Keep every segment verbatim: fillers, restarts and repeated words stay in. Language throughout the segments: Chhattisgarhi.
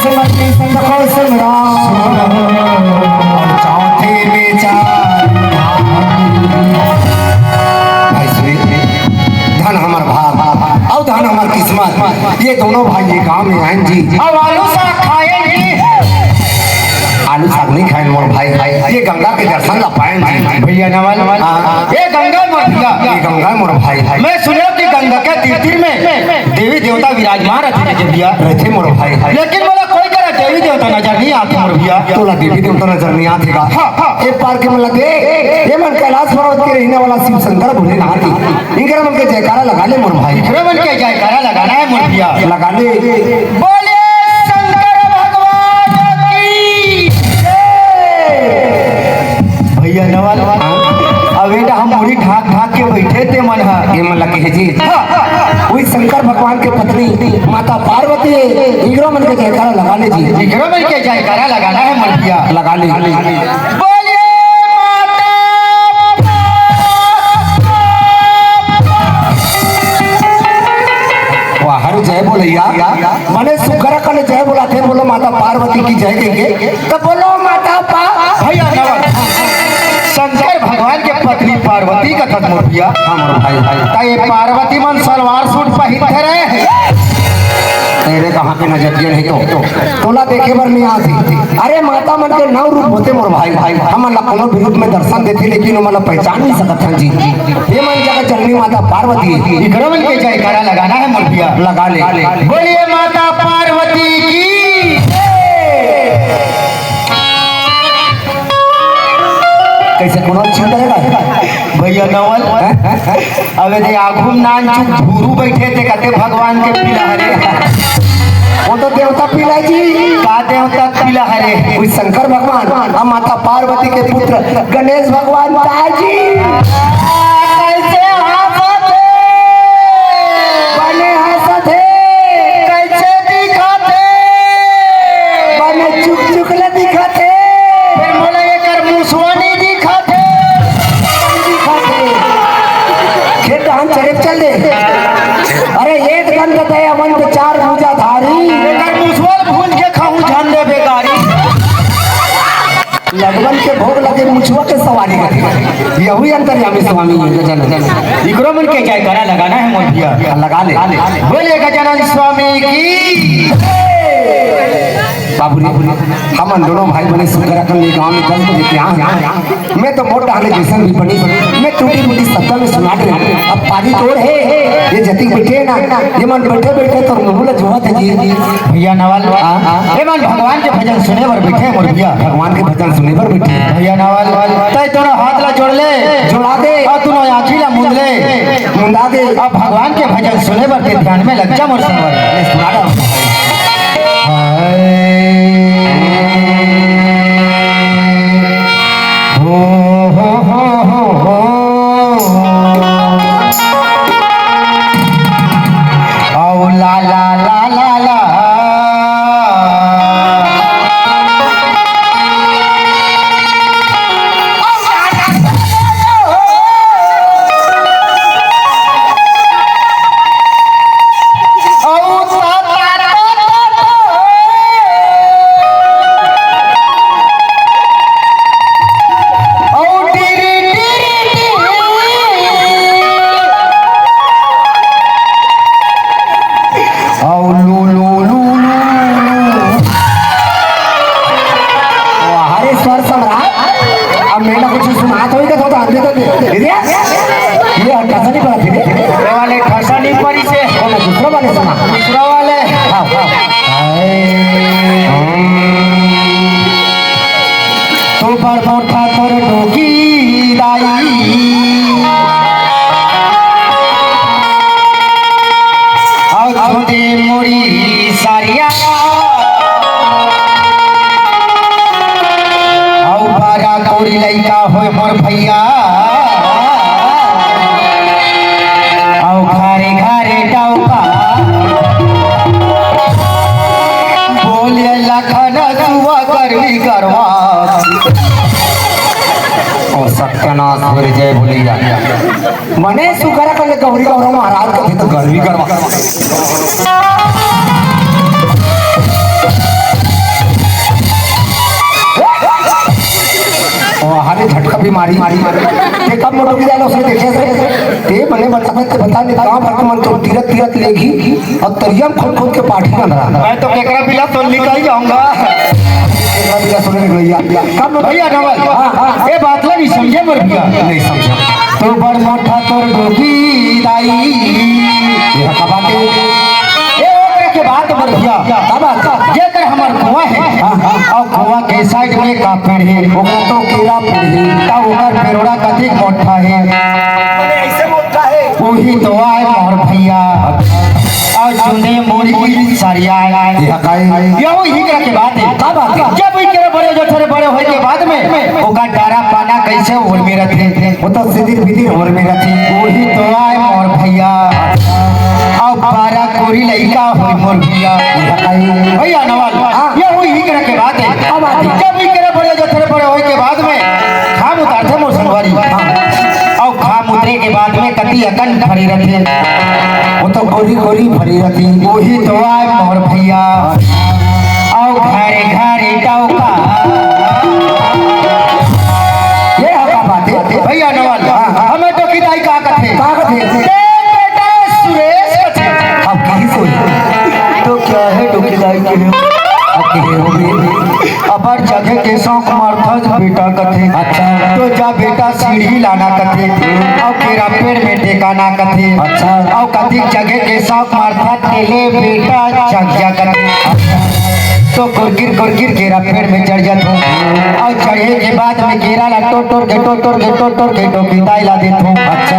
समर के संग हो संग्राम। और चौथे में चार। भाई सुनील, धन हमर भाग, अउ धन हमर किस्मत। ये दोनों भाई ये गांव में आयन जी। अब आलू साग खायन जी। आलू साग नहीं खायन मोर भाई, ये गंगा के दर्शन ला पायन जी। भैया नवल, हाँ। ये गंगा मोर भैया। ये गंगा मोर भाई। मैं सुने कि गंगा के तीर तीर में देवी देवता विराजमान रहिथे के भैया। रहिथे मोर भाई। लेकिन मोला कोई करा देवी देवता नजर नहीं आथे मोर भैया। तोला देवी देवता नजर नहीं आथे का? हाँ, हाँ। ए पार के मन ला देख, ये मन कैलाश पर्वत के रहने वाला शिव शंकर भोलेनाथ हे। इनकरा मन के जयकारा लगा ले मोर भाई। इनकरा मन के जयकारा लगाना है मोर भैया। लगा ले। बोले शंकर भगवान की जय। भैया नवल, अब बेटा हम मुड़ी ढाक ढाक के बैठे ते मन ह। ये मन ला कहे जी। हाँ। वही शंकर भगवान के पत्नी माता पार्वती हे, इनकरा मन के जयकारा लगा ले जी। इनकरा मन के जयकारा लगाना है मोर भैया। लगा ले। बोलिए माता। वाह, हर जय बोलैया। मने सुग्घर कन जय बोलाथे, बोलो माता पार्वती की जय कहिके। तो बोलो माता पा-, भैया नवल, शंकर भगवान के पत्नी पार्वती कथस मोर भैया। हाँ, मोर भाई, भाई। त ये पार्वती मन सलवार सूट पहिरथे रे। तेरे कहाँ के नजरिया नहीं तो, तोला देखे बर नहीं आथे। अरे माता मन के नौ रूप होथे मोर भाई, भाई। हमन ला कोनो भी रूप में दर्शन देथे, लेकिन ओमन ला पहचान नहीं सकत हन जी। ये मन जगह जननी माता पार्वती हे। इकरो मन के जयकारा लगाना है मोर भैया। लगा ले। बोलिए माता पार्वती की। कैसे कोनो छूट रहेगा? भैया नवल, अबे दे आगू में नान चुक भूरू बैठे थे, कहते भगवान के पिला हरे। वो तो देवता पिला जी। का देवता पिला हरे? कोई शंकर भगवान, हम माता पार्वती के पुत्र गणेश भगवान का जी। कैसे हंसत हे? बने हंसत हे। कैसे दिखत हे? बने चुक चुक ले दिखत हे। फिर मोला एकर मुसवा नहीं दिखत हे। नहीं दिखत हे। खेत धान चरे चल दे। अरे एक दंत दयावंत चार भुजाधारी। एकर मुसवा भूंज के खाहू झन दे बेगारी। लडवन के भोग लगे मुछुआ के सवारी करे। यही अंतर्यामी स्वामी हे गजानन। इकरो मन के जयकारा लगाना है मोर भैया। लगा ले। बोले गजानन स्वामी की। बाबू रे, हमन दोनों भाई बने सुग्घर कन ले गांव में दस बजे के आए। मैं तो मोर डाले जैसन भी बनी, मैं टूटी फूटी शब्द में सुना दे। अब पारी तोर हे, ये जतिक बैठे ना, ये मन बैठे बैठे तोर मुंह ला जोहत हे जी। भैया नवल, हाँ, हाँ। ये मन भगवान के भजन सुने बर बैठे मोर भैया। भगवान के भजन सुने बर बैठे। भैया नवल, तै दोनों हाथ ला जोड़ ले, जोड़ा दे। और दोनों आँखी ला मूंद ले, मुंदा दे। अब भगवान के भजन सुने बर ते ध्यान में लग जा मोर संगवारी। ले सुना दे। हाय। हो, हो, हो, हो, हो। औ ला, ला, ला, ला, ला। औ टिरी टिरी टिरी। औ लू लू लू लू लू। वाह रे स्वर सम्राट, अब मेला कुछ सुनात होई का तो आदमी तो दे दे। ये हर ठसा नहीं पड़ा फिर। ये वाले ठसा नहीं पड़ी से। कौन है? दूसरा वाले सुना। दूसरा वाले। हाँ, हाँ। हाय। तो बड़ मोटा तोर डोकी दाई। अउ छोटे मोरी सारिया। अउ बारा कोरी लइका होय मोर भैया। अउ घरे घरे डौका। बोले लखन सुआ करवी करवा। और सत्यनाश हो रे, जय बोलिया। मने सुकरा कर ले गौरी गौरव महाराज कथे तो गर्वी करवा। बीमारी मारी मारी। ते कब मोटो की जाना उसने देखे से? ते मने बता, ते बता, ने गांव भर के मन तो तीरथ तीरथ लेगी और तरियम खोद खोद के पाठी ना धरा। मैं तो केकरा बिला सोन निकाल जाऊंगा। केकरा बिला सोन निकल गया। कब भैया नवल? हाँ, हाँ, हाँ। ये बात ला नहीं समझे मोर भैया। नहीं समझा। तो बड़ मोटा तोर डोकी दाई। ये का बात है? ए, ओकरे के बात मोर भैया। का बात? जेकर हमर कुआं है, हाँ, हाँ। और कुआं के साइड में का पेड़ है? ओकरा तो केरा पेड़ है। तब ओकर पेड़ोड़ा कतिक मोटा है। अरे, ऐसे मोटा है। वही तो आए मोर भैया। और चुने मुर्गी सरिया। ये हकाई। ये वही के बात है। का बात है? जब वही के बड़े जो थोड़े बड़े होए के बाद में, ओकर डारा पाना कैसे ओर में रथे? वो तो सिदिर बिदिर ओर में रथे। वही तो आए मोर भैया। अब बारह कोरी लइका होई मोर भैया। भैया नवाल, हाँ। ये हुई ही करे के बात है। क्या बात है? जब भी करे बड़े जो थोड़े बड़े होए के बाद में खाम उतारथे मोर संगवारी। हाँ। और खाम उतरे के बाद में कति अकन फरी रथे। वो तो गोरी गोरी फरी रथे। वही तो आए मोर भैया। और घरे घरे टौका। ये हका बात है। भैया नवाल, हाँ, हाँ। हमें तो किदाई का कथे? का कथे? ए बेटा सुरेश कथे। अब कहीं से? तो क्या है डोकीदाई के? अब कहे होंगे। अबर जगह के शौक मारथस बेटा कथे। अच्छा। तो जा बेटा सीढ़ी लाना कथे। और केरा पेड़ में टेकाना कथे। अच्छा। और कतिक जगह के शौक मारथस तेले बेटा जग जा कथे। तो कुरकिर कुरकिर केरा पेड़ में चढ़ जाथों। और चढ़े के बाद में केरा ला टोर टोर के, टोर टोर के, टोर टोर के डोकीदाई ला देथों। अच्छा।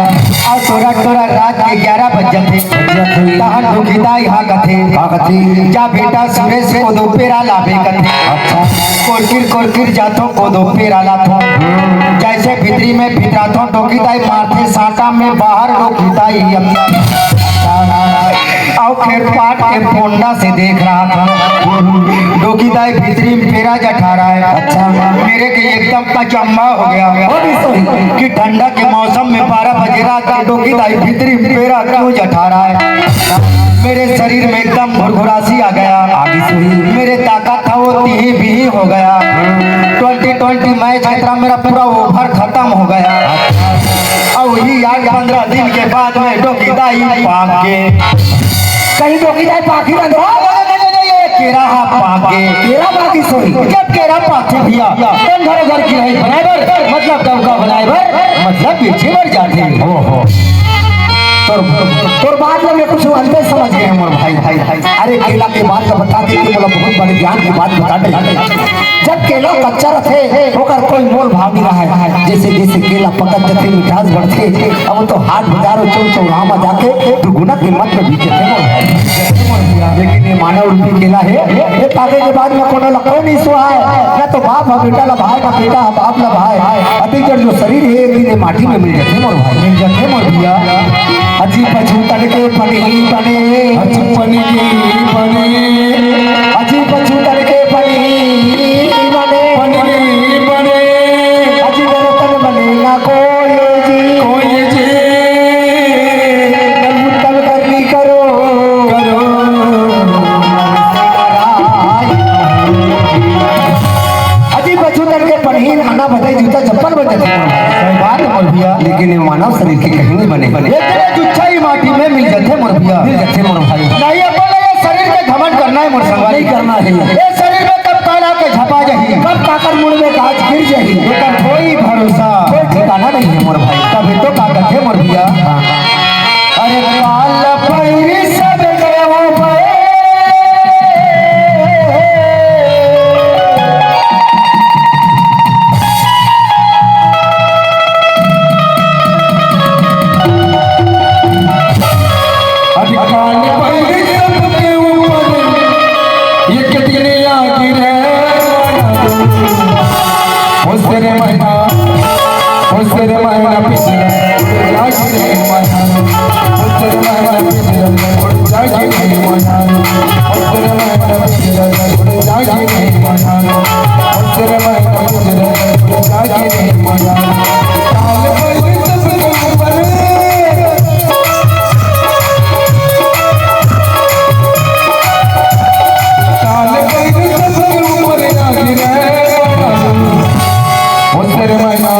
और टोरा टोरा रात के ग्यारह बज जाथे। बज जाथे। तहन डोकीदाई हा कथे। का कथे? जा बेटा सुरेश कोदो पेरा लाबे कथे। अच्छा। कोरकिर कोरकिर जाथों कोदो पेरा लाथों। जैसे भीतरी में भितराथों डोकीदाई मारथे साटा में बाहर डोकीदाई। और खेत पाट के पोंडा से देख रहा था। डोकीदाई भीतरी में पेरा जठा रहा है। अच्छा। मेरे के एकदम अचंभा हो गया। वो भी सही। कि ठंडा के मौसम में बारह बजे रात के डोकीदाई भीतरी में पेरा क्यों जठा रहा है? मेरे शरीर में एकदम भुरभुरासी आ गया। आगी सुई। मेरे ताकत था वो तिही बिही हो गया। ट्वेंटी ट्वेंटी मैच के तरह मेरा पूरा ओवर खत्म हो गया। और वही आठ पंद्रह दिन के बाद में डोकीदाई पाक के कहीं डोकीदाई पाखी रंधवा। नहीं, नहीं, नहीं, नहीं, ये केरा हा पाके। केरा पाकी सोही। जब केरा पाथे भैया, तन घर घर की रही बनाए बर, मतलब डबका बनाए बर, मतलब बेचे बर जाथे। ओहो। तोर, तोर बात ला मैं कुछ अंते समझ गए मोर भाई, भाई, भाई। अरे केला के बात ला बता दे कि मोला बहुत बड़े ज्ञान की बात बता दे। जब केला कच्चा रथे, ओकर कोई मोल भाव नहीं रहा है। जैसे जैसे केला पकत जथे, मिठास बढ़थे, अब तो हाट बाजार और चौक चौराहा में जाके दुगुना कीमत में बिकथे मोर भाई। लेकिन ये मानव रूपी केला है, ये पाके के बाद में कोनो ला कोई नहीं सुहाय, ना तो बाप ह बेटा ला भाय, ना बेटा ह बाप ला भाय। अति जड़ जो शरीर है, एक दिन ये माटी में मिल जाथे मोर भाई। मिल जाथे मोर भैया। अजी पछू तड़के पनी बने। अजी पनी बने। अजी पछू तड़के पनी बने। पनी बने। अजी मेरे तन बने ना कोई जी। कोई जी। नमूतन करनी करो। करो। अजी पछू तड़के पनी आना बधाई जूता चप्पल बजे थे। सही बात है मोर भैया। लेकिन ये मानव शरीर के कहीं नहीं बने। ये तेरे जुच्छा ही माटी में मिल जाथे मोर भैया। मिल जाथे मोर भाई। नहीं, अपन ला ये शरीर के घमंड करना है मोर संगवारी। नहीं करना है। ये शरीर में कब काला के झपा जाही। कब काकर मुड़ में गाज गिर जाही। एकर कोई भरोसा। कोई ठिकाना नहीं है मोर भाई। तभी तो का कथे मोर भैया। अरे काल पैरी सब के ऊपर। अधिकार पहले सबके ऊपर, ये कितने आगे रहे। उस तेरे महीना, उस तेरे महीना पिछले, जाके नहीं मना। उस तेरे महीना पिछले, जाके नहीं मना। उस तेरे महीना पिछले, जाके नहीं मना। उस तेरे महीना पिछले, जाके नहीं मना। काल पहले सबके ऊपर, काल के सबके ऊपर आ गिरे। ओ तेरे मैना,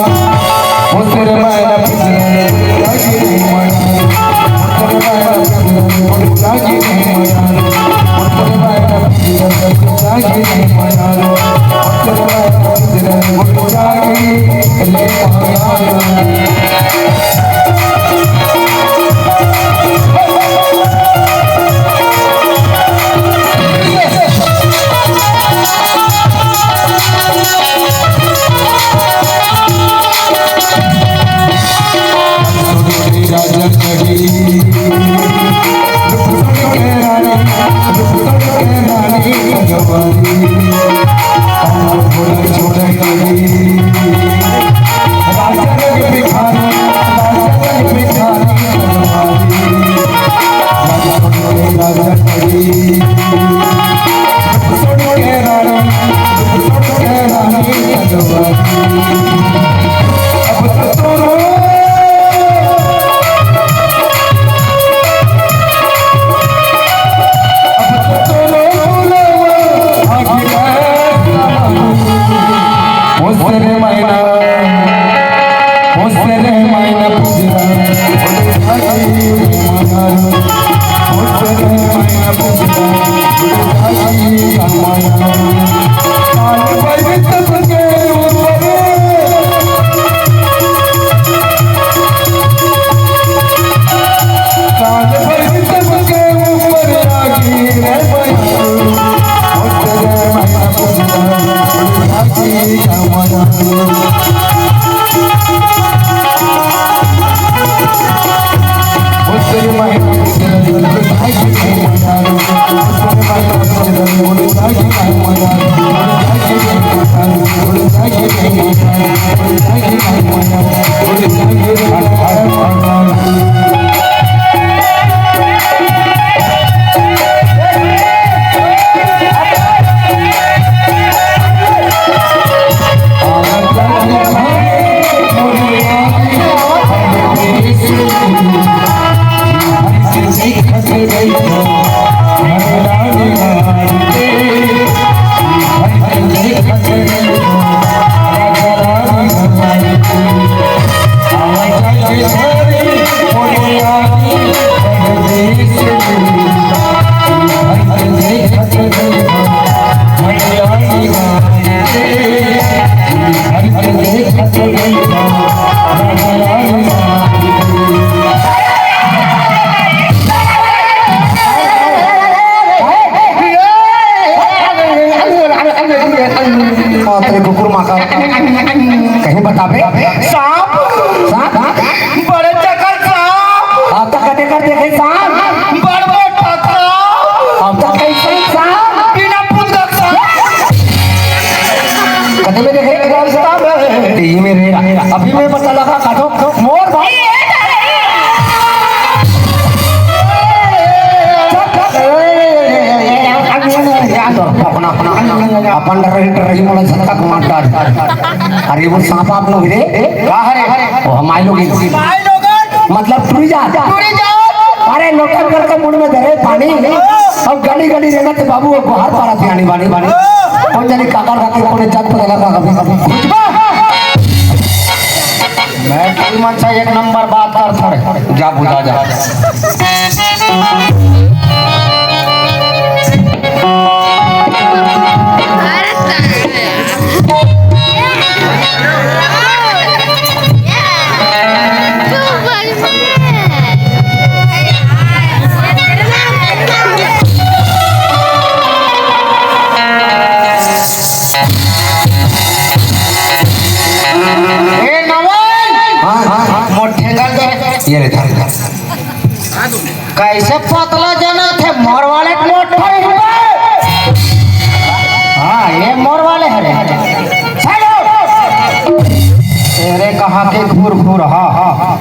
तेरे कुकुर माँ का कहीं बताबे। सांप। सांप? बड़े चकर सांप। अब तक कते कर देखे सांप? बड़ बड़ सांप। अब तक कैसे सांप? बिना पुंदक सांप। कते में देखे? ये मेरे अभी मैं पता लगा, काटो मोर भाई। अपन रही, रही मोला झटका मार डाल। अरे वो सांप आप लोग रे, का हरे? वो हम आए लोग। मतलब टूरी जात। टूरी जात। अरे लोटन करके मुंह में धरे पानी। अब गली गली रहना तो बाबू वो गोहार पारा थी आनी बानी बानी। कौन जानी काकर खातिर कोने जात पता लगा कभी कभी। मैं तुम अच्छा एक नंबर बात कर थोड़े। जा बुझा जा। ए नवल! हाँ, हाँ, हाँ। मोर ठेंगा दे। ये ले, धर, धर। कैसे पतला जना थे, मोर वाले मोटा ही बे। हाँ, ये मोर वाले हरे। चलो। तेरे कहाँ के घूर घूर, हाँ, हाँ, हाँ।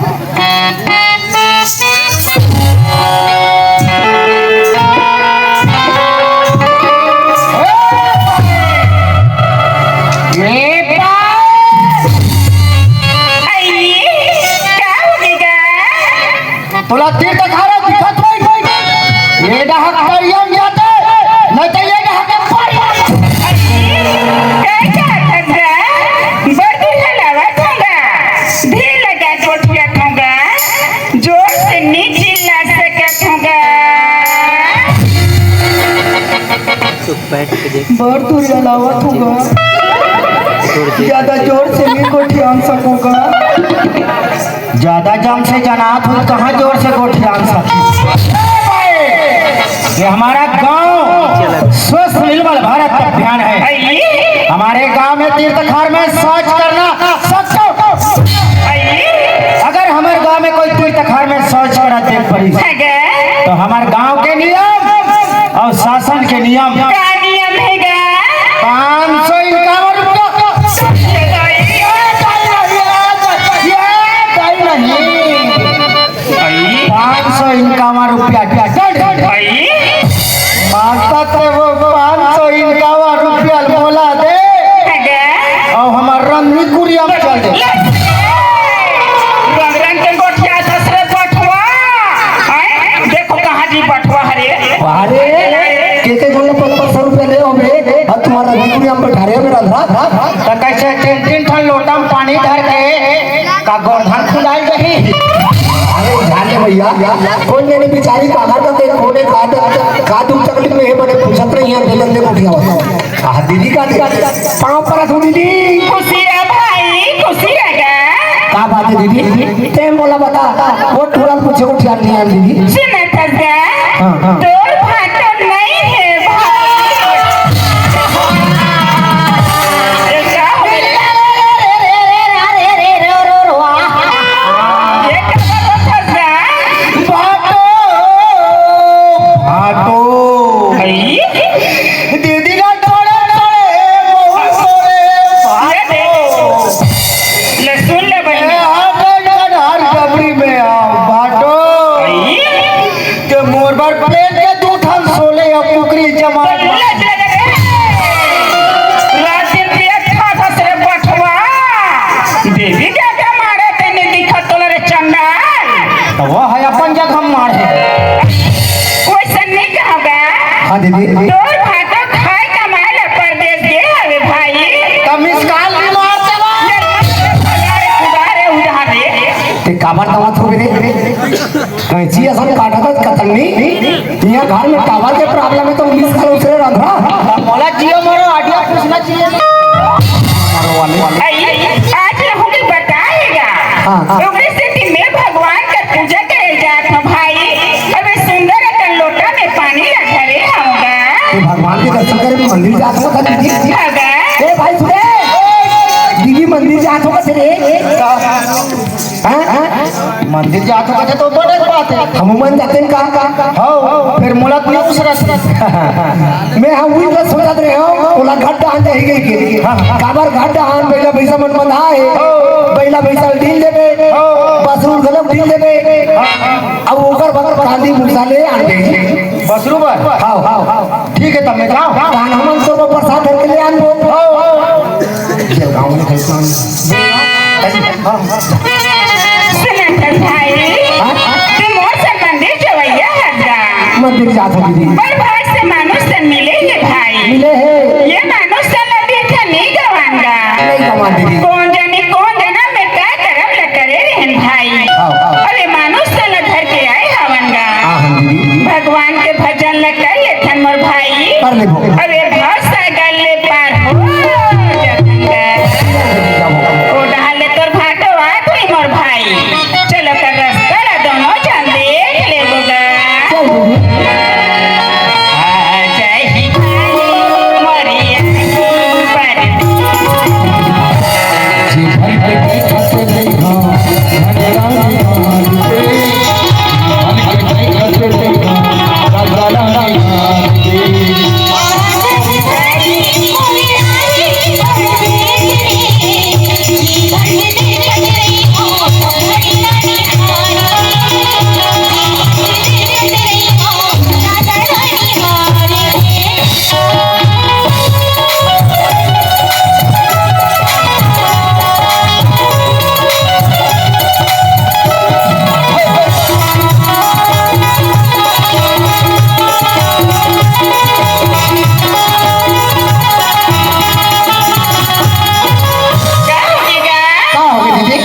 ए पास। अइए, का हो गया? तोला तीर तक हारा दिखत होई। ए डहक करिया में जाते, नहीं तो ए डहक के पड़ जाते। अइए, का चाहत हस गा? बड़ दूर हलावत होगा। भीड़ लगा गोठिया होगा। जोर से नी चिल्ला सकत होगा। तो बैठ के देख। बड़ दूर हलावत होगा। ज्यादा जोर से नी गोठियान सकूंगा। ज्यादा जम से जनात हो, कहाँ जोर से गोठियान सकी? ये हमारा गांव स्वस्थ निर्मल भारत अभियान है। हमारे गांव में तीर्थ खार में शौच करना सख्त। अगर हमारे गांव में कोई तीर्थ खार में शौच करत देख पड़ी, तो हमारे गांव के नियम और शासन के नियम। का नियम है गा? पाँच सौ इक्यावन रुपया। ये दाई नहीं। आई। पाँच सौ इक्यावन रुपया दंड। आई। रंग रंग के गोठियाथस रे बठवा। हैं? देखो कहाँ जी बठवा हरे। अरे, के के झन ल पाँच पाँच सौ रुपया ले होबे, अउ तुम्हारा रघुपुरिया में बैठा रहे मेरा धरा। त कइसे तीन तीन ठन लोटा में पानी धर के का गोरधन खुदाई जाही? अरे, ध्यान दे भैया, कोन जनी बिचारी का घर का कोने का, का दुख तकलीफ में हे, बने पूछत नहीं हे, बेलन दे गोठियावत। कहा दीदी का दे, पाँव परत हूँ दीदी। खुशी रह भाई, खुशी रह गा। का बात हे दीदी? तें मोला बता, वो टूरा ल पूछे गोठियात नहीं आय दीदी। सुनत हस गा? हाँ, हाँ। तोर भाटो नहीं हे भाई। ये का हो गे? ये का हो गे? भाटो। भाटो। भाई? दीदी का थोड़े थोड़े मुंह सोले ये भाटो। देखो। ले सुन ले बहिनी। ए, आ गए ना हर डबरी में आओ, भाटो। भाई? के मोर बर प्लेट के दू ठन सोले अउ कुकरी जमा। तो लज लगे रे। रात दिन पियत खात हस रे बठवा। देवी देवता मारे ते नहीं दिखत तोला रे चंडाल। त वो हे अपन जगह मारे। वइसे नहीं कहबे। हाँ दीदी। तोर भाटो खाए कमाए ला परदेस गे हवे भाई। त मिस कॉल भी मार देबो। जब मत भगा रे, उधार रे, उधार रे। ते काबर दवा थोबे रे? कैंची असन काटत हस कतरनी। इहाँ घर में टावर के प्रॉब्लम हे त मिस कॉल उसरे रंधरा। मोला जियो मारो आइडिया पूछना चाहिए। मारो वाले। आई, आज रहूं के बताएगा। हाँ, हाँ। ओकरे सेती मैं भगवान कर पूजा करे जात हूँ भाई। अबे सुंदर अकन लोटा में पानी ला धरे हूँगा। ये भगवान के दर्शन करे मंदिर जात हूँ, दीदी। हगा। ए भाई सुने, दीदी मंदिर जात हूँ, करे। हाँ? मंदिर जात हो कथे तो बड़े बात हे। हमू मन जातेन का? हव, फेर मोला तो नहीं उसरत। मैं हम उही बात सोचत रहे हूँ, ओला घाट डहान जाही कहिके। हाँ, हाँ। काबर घाट डहान बइला भइसा मन बंधा हे। हव। बइला भइसा ल ढील देबे, हव। बसरू घलो ढील देबे। हाँ। अब ओकर बर कांदी भूसा ले आन देही। बसरू बर? हव, हव। ठीक हे, तब मैं जाऊँ। कान्हा मन तो वो प्रसाद धर के ले आन दो। हव, हव। ये गाँव में कैसा सुनत हस भाई, हाँ? तैं मोर सन मंदिर जवइया हस गा। मंदिर जात हस दीदी। बड़ भाग से मानुष तन मिले हे भाई। मिले हे। ये मानुष तन ला बिरथा नहीं गवान गा। नहीं गवान दीदी। कोन जनी कोन जनम में का करम ला करे रहेन भाई। हाँ, हाँ। अरे मानुष तन ला धर के आए हवन गा। हाँ, हाँ दीदी। भगवान के भजन ला कर लेथन मोर भाई। कर लेबो। अरे भव सागर ले पार हो जथन गा। ओ डहार ले तोर भाटो आत होही मोर भाई। चलो कर रस्ता ला दोनों झन देख लेबो गा। चल बबू। आ जाही भाई मोरी आँखी पर। जी भर के देखत रहिहा, धन रानी मार दे। का हो गे दीदी?